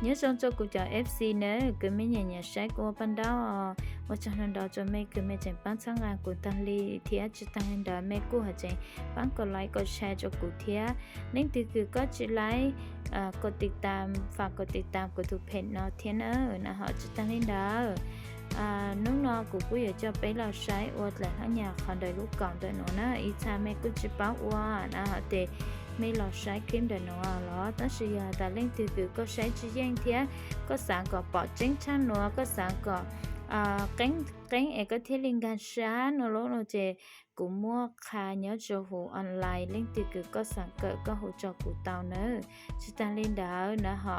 Nyob zoo rau kuv cov F C na, kws mej nyiam nyiam saib kuv ua paj ntaub, ua tsaug ntau ntau rau mej kws mej tseem paab txhawb nqa kuv taag le thiab tsi taag le ntawd mej kuj haj tseem paab kom like kom share rau kuv thiab. Leej twg kws koj tsi like, kom tiv tam, faam kom tiv tam kuv tug page no thiab na. Na ho tsi taag le ntawd, hnub no kuv kuj yuav coj peb los saib ua dlaim hlab nyas qhov ntawm lub kaum ntawm nuav na. Ib txha mej kuj tsi paub ua na ho tes mej los saib clip ntawm nuav los, tab sis yog tas leej twg kws koj saib tsi yeej thiab koj xaav kom pom tseeb tshaj nuav, koj xaav kom qeeb qeeb es koj thiaj li nkaag sab nuav lub no ces kuv muaj qha nyob rau huv online, leej twg kws koj xaav kawm koj hu rau kuv tau nawb. Tsi taag le ntawd na ho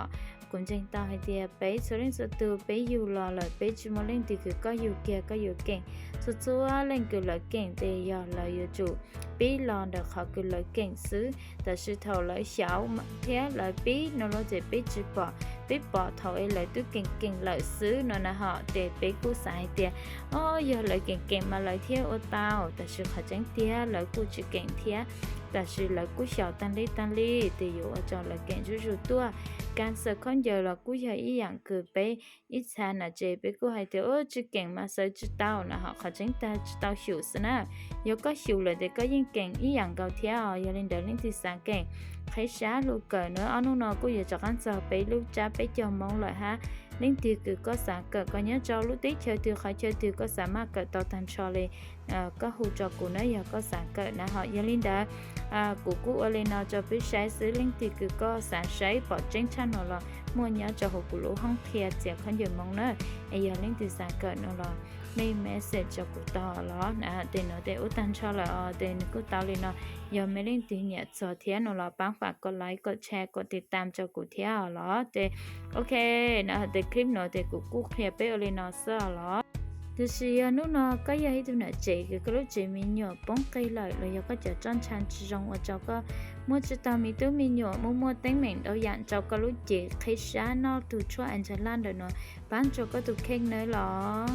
kuv ntseeg tau hais tias peb txhua leej txhua tug peb yug los lawm peb tsi muaj leej twg kws koj yug kiag koj yuav keem. Txhua txhua leej kws lawv keem tes yog lawv yuav tsum pib los ntawm qhov kws lawv keem xwb, tab sis thaum lawv xyaum thiab lawv pib no los ces peb tsi pom, peb pom thaum es lawv twb keem keem lawm xwb no na ho tes peb kuj xav hais tias, o, yog lawv keem keem mas lawv thiaj ua tau, tab sis qhov tseeb tiag lawv kuj tsi keem thiab, tab sis lawv kuj xyaum taag le taag le tes yuav ua rau lawv keem zuj zus tuaj. Cancer khaub ncaws los kuj yog ib yaam kws peb ib txha na ces peb kuj hais tias, o, tsi keem mas xaws tsi tau na ho qhov tseeb tiag tsi tau xyum xwb na. Yog koj xyum lawm tes koj yeej keem ib yaam nkaus thiab os. Yog le ntawd leej twg xaav keem, qheb sab lug kawm na. Ob hnub no kuj yuav rov qaab txog peb lub tsab peb caug moo lawm hab. Leej twg kws koj xaav kawm, koj nyob rau lub teb chaws twg qhov chaw twg koj xaav maj kawm tau taag nrho le, koj hu rau kuv na yog koj xaav kawm na ho. Yog le ntawd kuv kuj ua le no rau peb saib xwb, leej twg kws koj xaav saib pom tseeb tshaj nuav los muaj nyob rau huv kuv lub hoob qhia txiav khaub ncaws moo na. Es yog leej twg xaav kawm no los mej message rau kuv tau los na. Tes nuav tes ua taag nrho lawm os, tes nwg kuj tau le no. Yog mej leej twg nyiam txog thiab no los paab faam kom like kom share kom tiv tam rau kuv thiab os los tes. Ok, na tes clip nuav tes kuv kuj qhia peb ua le no xwb os los. Tab sis yog hnub no koj yog ib tug nam tsev kws koj lub tsev me nyuam poob qig lawm los yog koj cov roj ntsha tsi zoo ua rau koj muaj tsi tau me tub me nyuam, muaj muaj teeb meem ntau yaam rau koj lub cev, qheb sab noj tug tshuaj Anjala ntawm nuav paab rua koj tug kheej nawb los.